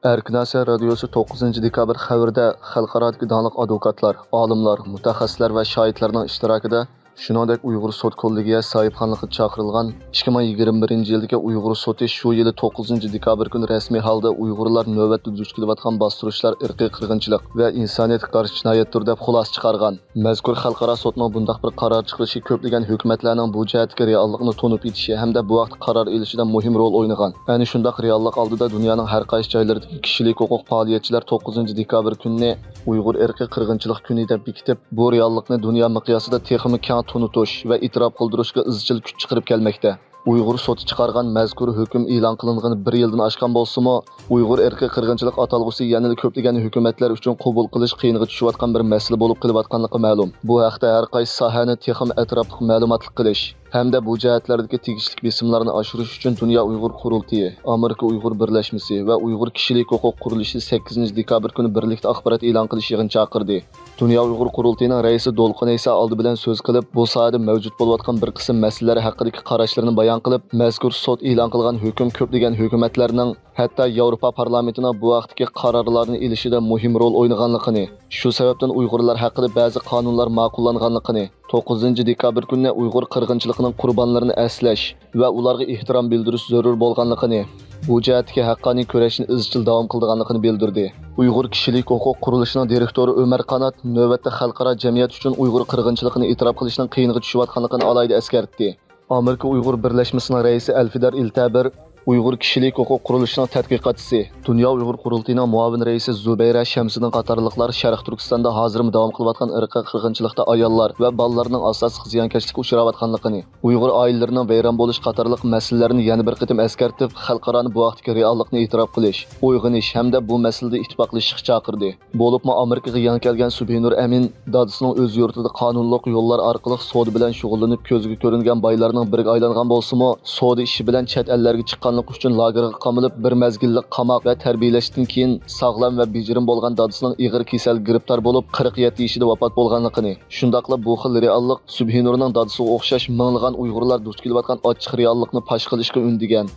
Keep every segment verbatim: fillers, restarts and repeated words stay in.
ئەركىن ئاسىيا رادىيوسى توققۇزىنچى دېكابىر خەۋىرىدە خەلقئارادىكى داڭلىق ئادۋوكاتلار، ئالىملار، مۇتەخەسسىسلەر ۋە شاھىتلارنىڭ ئىشتىراكىدا، شۇنىڭدەك ئۇيغۇر سوت كوللېگىيە ساھىبخانلىقىدا چاقىرىلغان ئىككى مىڭ يىگىرمە بىرىنچى يىلدىكى ئۇيغۇر سوتى شۇ يىلى توققۇزىنچى دېكابىر كۈنى رەسمىي ھالدا ئۇيغۇرلار نۆۋەتتە دۇچ كېلىۋاتقان باستۇرۇشلار ئىرقىي قىرغىنچىلىق ۋە ئىنسانىيەتكە قارشى جىنايەتتۇر دەپ خۇلاسە چىقارغان. مەزكۇر خەلقئارا سوتنىڭ بۇنداق بىر قارار چىقىرىشى كۆپلىگەن ھۆكۈمەتلەرنىڭ بۇ جەھەتتىكى رېئاللىقنى تونۇپ يېتىشى ھەمدە بۇ ھەقتە قارار ئېلىشىدا مۇھىم رول ئوينىغان. ئەنە شۇنداق رېئاللىق ئالدىدا دۇنيانىڭ ھەر قايسى جايلىرىدىكى كىشىلىك ھوقۇق پائالىيەتچىلەر توققۇزىنچى دېكابىر كۈنىنى ئۇيغۇر ئىرقىي قىرغىنچىلىق كۈنى دەپ بېكىتىپ، بۇ رېئاللىقنى دۇنيا مىقياسىدا تېخىمۇ كەڭ تونۇتۇش ۋە ئېتىراپ قىلدۇرۇشقا ئىزچىل كۈچ چىقىرىپ كەلمەكتە. ئۇيغۇر سوتى چىقارغان مەزكۇر ھۆكۈم ئېلان قىلىنغىنى بىر يىلدىن ئاشقان بولسىمۇ، ئۇيغۇر ئىرقىي قىرغىنچىلىق ئاتالغۇسى يەنىلا كۆپلىگەن ھۆكۈمەتلەر ئۈچۈن قوبۇل قىلىش قىيىنغا چۈشۈۋاتقان بىر مەسىلە بولۇپ قېلىۋاتقانلىقى مەلۇم. بۇ ھەقتە ھەر قايسى ساھەنى تېخىمۇ ئەتراپلىق مەلۇماتلىق قىلىش ھەمدە بۇ جەھەتلەردىكى تېگىشلىك بېسىملارنى ئاشۇرۇش ئۈچۈن دۇنيا ئۇيغۇر قۇرۇلتىيى، ئامېرىكا ئۇيغۇر بىرلەشمىسى ۋە ئۇيغۇر كىشىلىك ھوقۇق قۇرۇلۇشى سەككىزىنچى دېكابىر كۈنى بىرلىكتە ئاخبارات ئېلان قىلىش يىغىنى چاقىردى. دۇنيا ئۇيغۇر قۇرۇلتىيىنىڭ رەئىسى دولقۇن ئەيسا ئالدى بىلەن سۆز قىلىپ، بۇ ساھەدە مەۋجۇت بولۇۋاتقان بىر قىسىم مەسىلىلەر ھەققىدىكى قاراشلىرىنى بايان قىلىپ، مەزكۇر سوت ئېلان قىلغان ھۆكۈم كۆپلىگەن ھۆكۈمەتلەرنىڭ، ھەتتا ياۋروپا پارلامېنتىنىڭ بۇ ھەقتىكى قارارلارنى ئېلىشىدا مۇھىم رول ئوينىغانلىقىنى، شۇ سەۋەبتىن ئۇيغۇرلار ھەققىدە بەزى قانۇنلار ماقۇللانغانلىقىنى، توققۇزىنچى دېكابىر كۈنىنى ئۇيغۇر قىرغىنچىلىقىنىڭ قۇربانلىرىنى ئەسلەش ۋە ئۇلارغا ئېھتىرام بىلدۈرۈش زۆرۈر بولغانلىقىنى، بۇ جەھەتتىكى ھەققانىي كۈرەشنى ئىزچىل داۋام قىلىدىغانلىقىنى بىلدۈردى. ئۇيغۇر كىشىلىك ھوقۇق قۇرۇلۇشىنىڭ دىرېكتورى ئۆمەر قانات نۆۋەتتە خەلقئارا جەمئىيەت ئۈچۈن ئۇيغۇر قىرغىنچىلىقىنى ئېتىراپ قىلىشنىڭ قىيىنغا چۈشۈۋاتقانلىقىنى ئالاھىدە ئەسكەرتتى. ئامېرىكا ئۇيغۇر بىرلەشمىسىنىڭ رەئىسى ئەلفىدار ئىلتەبىر، ئۇيغۇر كىشىلىك ھوقۇق قۇرۇلۇشىنىڭ تەتقىقاتچىسى، دۇنيا ئۇيغۇر قۇرۇلتىيىنىڭ مۇئاۋىن رەئىسى زۇبەيرە شەمسىدىن قاتارلىقلار شەرقىي تۈركىستاندا ھازىرمۇ داۋام قىلىۋاتقان ئىرقىي قىرغىنچىلىقتا ئاياللار ۋە بالىلارنىڭ ئاساسلىق زىيانكەشلىككە ئۇچراۋاتقانلىقىنى، ئۇيغۇر ئائىلىلىرىنىڭ ۋەيران بولۇش قاتارلىق مەسىلىلەرنى يەنە بىر قېتىم ئەسكەرتىپ، خەلقئارانى بۇ ھەقتىكى رېئاللىقنى ئېتىراپ قىلىش، ئويغىنىش ھەمدە بۇ مەسىلىدە ئىتتىپاقلىشىشقا چاقىردى. بولۇپمۇ ئامېرىكىغا يېڭى كەلگەن سۇبھىنۇر ئەمىن دادىسىنىڭ ئۆز يۇرتىدا قانۇنلۇق يوللار ئارقىلىق سودا بىلەن شۇغۇللىنىپ كۆزگە كۆرۈنگەن بايلارنىڭ بىرىگە ئايلانغان بولسىمۇ، سودا ئىشى بىلەن چەت ئەللەرگە چىققانلىقى ئۈچۈن لاگېرغا قامىلىپ، بىر مەزگىللىك قاماق ۋە تەربىيەلەشتىن كېيىن ساغلام ۋە بېجىرىم بولغان دادىسىنىڭ ئېغىر كېسەلگە گىرىپتار بولۇپ، قىرىق يەتتە يېشىدا ۋاپات بولغانلىقىنى، شۇنداقلا بۇ خىل رېئاللىق سۇبھىنۇرنىڭ دادىسىغا ئوخشاش مىڭلىغان ئۇيغۇرلار دۇچ كېلىۋاتقان ئاچچىق رېئاللىقنى پاش قىلىشقا ئۈندىگەن.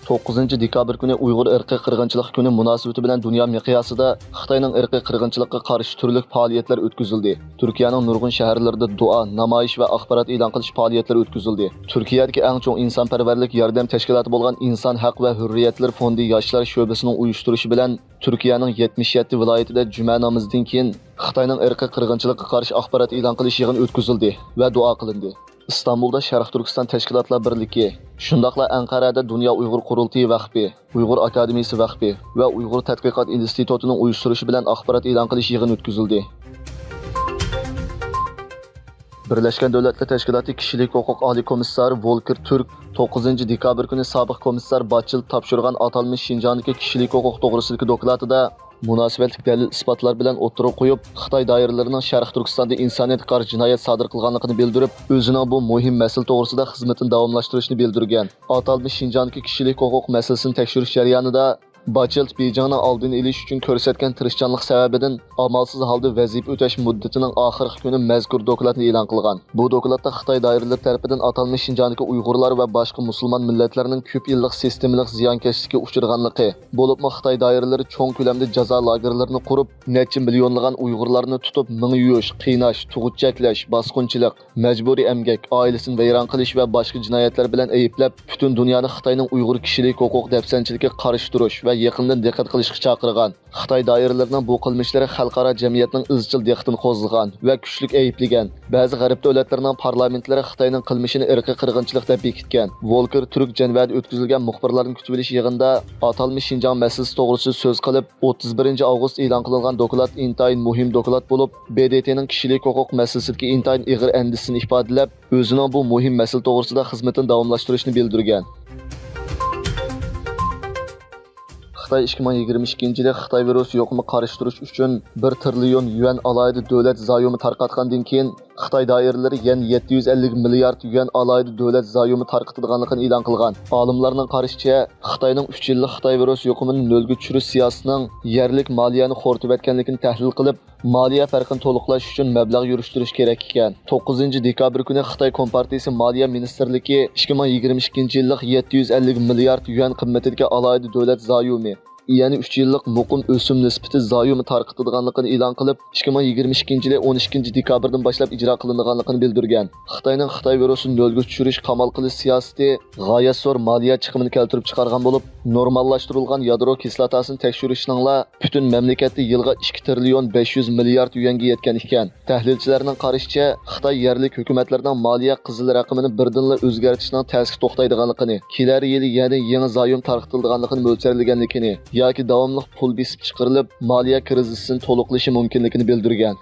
توققۇزىنچى دېكابىر كۈنى ئۇيغۇر ئىرقىي قىرغىنچىلىق كۈنى مۇناسىۋىتى بىلەن دۇنيا مىقياسىدا خىتاينىڭ ئىرقىي قىرغىنچىلىققا قارشى تۈرلۈك پائالىيەتلەر ئۆتكۈزۈلدى. تۈركىيەنىڭ نۇرغۇن شەھەرلىرىدە دۇئا، نامايىش ۋە ئاخبارات ئېلان قىلىش پائالىيەتلىرى ئۆتكۈزۈلدى. تۈركىيەدىكى ئەڭ چوڭ ئىنسانپەرۋەرلىك ياردەم تەشكىلاتى بولغان ئىنسان ھەق ۋە ھۆررىيەتلىرى فوندى ياشلار شۆبىسىنىڭ ئۇيۇشتۇرۇشى بىلەن تۈركىيەنىڭ يەتمىش يەتتە ۋىلايىتىدە جۈمە نامىزىدىن كېيىن خىتاينىڭ ئىرقىي قىرغىنچىلىققا قارشى ئاخبارات ئېلان قىلىش يىغىنى ئۆتكۈزۈلدى ۋە دۇئا قىلىندى. ئىستانبۇلدا شەرقىي تۈركىستان تەشكىلاتلار بىرلىكى، شۇنداقلا ئەنقەرەدە دۇنيا ئۇيغۇر قۇرۇلتىيى ۋەقپى، ئۇيغۇر ئاكادېمىيىسى ۋەقپى ۋە ئۇيغۇر تەتقىقات ئىنستىتۇتىنىڭ ئۇيۇشتۇرۇشى بىلەن ئاخبارات ئېلان قىلىش يىغىنى ئۆتكۈزۈلدى. بىرلەشكەن دۆلەتلەر تەشكىلاتى كىشىلىك ھوقۇق ئالىي كومىسسارى ۋولكېر تۈرك توققۇزىنچى دېكابىر كۈنى سابىق كومىسسار باتچېلت تاپشۇرغان ئاتالمىش شىنجاڭدىكى كىشىلىك ھوقۇق توغرىسىدىكى دوكلاتىدا، مۇناسىۋەتلىك دەلىل-ئىسپاتلار بىلەن ئوتتۇرىغا قويۇپ، خىتاي دائىرىلىرىنىڭ شەرقىي تۈركىستاندا ئىنسانىيەتكە قارشى جىنايەت سادىر قىلغانلىقىنى بىلدۈرۈپ، ئۆزىنىڭ بۇ مۇھىم مەسىلە توغرىسىدا خىزمىتىنى داۋاملاشتۇرۇشنى بىلدۈرگەن. ئاتالمىش شىنجاڭدىكى كىشىلىك ھوقۇق مەسىلىسىنى تەكشۈرۈش جەريانىدا، باتشىلت بېيجىڭنىڭ ئالدىنى ئېلىش ئۈچۈن كۆرسەتكەن تىرىشچانلىق سەۋەبىدىن، ئامالسىز ھالدا ۋەزىپە ئۆتەش مۇددىتىنىڭ ئاخىرقى كۈنى مەزكۇر دوكلاتنى ئېلان قىلغان. بۇ دوكلاتتا خىتاي دائىرىلىرى تەرىپىدىن ئاتالمىش شىنجاڭدىكى ئۇيغۇرلار ۋە باشقا مۇسۇلمان مىللەتلەرنىڭ كۆپ يىللىق سىستېمىلىق زىيانكەشلىككە ئۇچرىغانلىقى، بولۇپمۇ خىتاي دائىرىلىرى چوڭ كۆلەمدە جازا لاگېرلىرىنى قۇرۇپ، نەچچە مىليونلىغان ئۇيغۇرلارنى تۇتۇپ مېڭە يۇيۇش، قىيناش، تۇغۇت چەكلەش، باسقۇنچىلىق، مەجبۇرىي ئەمگەك، ئائىلىسىنى ۋەيران قىلىش ۋە باشقا جىنايەتلەر بىلەن ئەيىبلەپ، پۈتۈن دۇنيانى خىتاينىڭ ئۇيغۇر كىشىلىك ھوقۇق دەپسەندىچىلىكىگە قارشى تۇرۇش ۋە يېقىندىن دىققەت قىلىشقا چاقىرغان. خىتاي دائىرىلىرىنىڭ بۇ قىلمىشلىرى خەلقئارا جەمئىيەتنىڭ ئىزچىل دىققىتىنى قوزغىغان ۋە كۈچلۈك ئەيىبلىگەن. بەزى غەرب دۆلەتلىرىنىڭ پارلامېنتلىرى خىتاينىڭ قىلمىشىنى ئىرقىي قىرغىنچىلىق دەپ بېكىتكەن. ۋولكېر تۈرك جەنۋەدە ئۆتكۈزۈلگەن مۇخبىرلارنى كۈتۈۋېلىش يىغىنىدا ئاتالمىش شىنجاڭ مەسىلىسى توغرىسىدا سۆز قىلىپ، ئوتتۇز بىرىنچى ئاۋغۇست ئېلان قىلىنغان دوكلات ئىنتايىن مۇھىم دوكلات بولۇپ، ب د ت نىڭ كىشىلىك ھوقۇق مەسىلىسىدىكى ئىنتايىن ئېغىر ئەندىشىسىنى ئىپادىلەپ، ئۆزىنىڭ بۇ مۇھىم مەسىلە توغرىسىدا خىزمىتىنى داۋاملاشتۇرۇشىنى بىلدۈرگەن. خىتاي ئىككى مىڭ يىگىرمە ئىككىنچى يىلى خىتاي ۋىرۇسى يۇقۇمىغا قارشى تۇرۇش ئۈچۈن بىر تىرىليون يۈەن ئالاھىدە دۆلەت زايومى تارقاتقاندىن كېيىن، خىتاي دائىرىلىرى يەنە يەتتە يۈز ئەللىك مىليارد يۈەن ئالاھىدە دۆلەت زايومى تارقىتىدىغانلىقىنى ئېلان قىلغان. ئالىملارنىڭ قارىشىچە، خىتاينىڭ ئۈچ يىللىق خىتاي ۋىرۇس يۇقۇمىنى نۆلگە چۈشۈرۈش سىياسىتىنىڭ يەرلىك مالىيەنى خورىتىۋەتكەنلىكىنى تەھلىل قىلىپ، مالىيە پەرقىنى تولۇقلاش ئۈچۈن مەبلەغ يۈرۈشتۈرۈش كېرەك ئىكەن. توققۇزىنچى دېكابىر كۈنى خىتاي كومپارتىيىسى مالىيە مىنىستىرلىكى ئىككى مىڭ يىگىرمە ئىككىنچى يىللىق يەتتە يۈز ئەللىك مىليارد يۈەن قىممىتىدىكى ئالاھىدە دۆلەت زايومى، يەنى ئۈچ يىللىق مۇقىم ئۆسۈم نىسبىتى زايومى تارقىتىدىغانلىقىنى ئېلان قىلىپ، ئىككى مىڭ يىگىرمە ئىككىنچى يىلى ئون ئىككىنچى دېكابىردىن باشلاپ ئىجرا قىلىنىدىغانلىقىنى بىلدۈرگەن. خىتاينىڭ خىتاي ۋىرۇسىنى نۆلگە چۈشۈرۈش، قامال قىلىش سىياسىتى غايەت زور مالىيە چىقىمىنى كەلتۈرۈپ چىقارغان بولۇپ، نورماللاشتۇرۇلغان يادرو كىسلاتاسىنى تەكشۈرۈشنىڭلا پۈتۈن مەملىكەتتە يىلغا ئىككى تىرىليون بەش يۈز مىليارد يۈەنگە يەتكەن ئىكەن. تەھلىلچىلەرنىڭ قارىشىچە، خىتاي يەرلىك ھۆكۈمەتلىرىنىڭ مالىيە قىزىل رەقىمىنى بىردىنلا ئۆزگەرتىشنىڭ تەسكە توختايدىغانلىقىنى، كېلەر يىلى يەنە يېڭى زايوم تارقىتىلىدىغانلىقىنى مۆلچەرلىگەنلىكىنى ياكى داۋاملىق پۇل بېسىپ چىقىرىلىپ، مالىيە كىرىزىسىنى تولۇقلىشى مۇمكىنلىكىنى بىلدۈرگەن.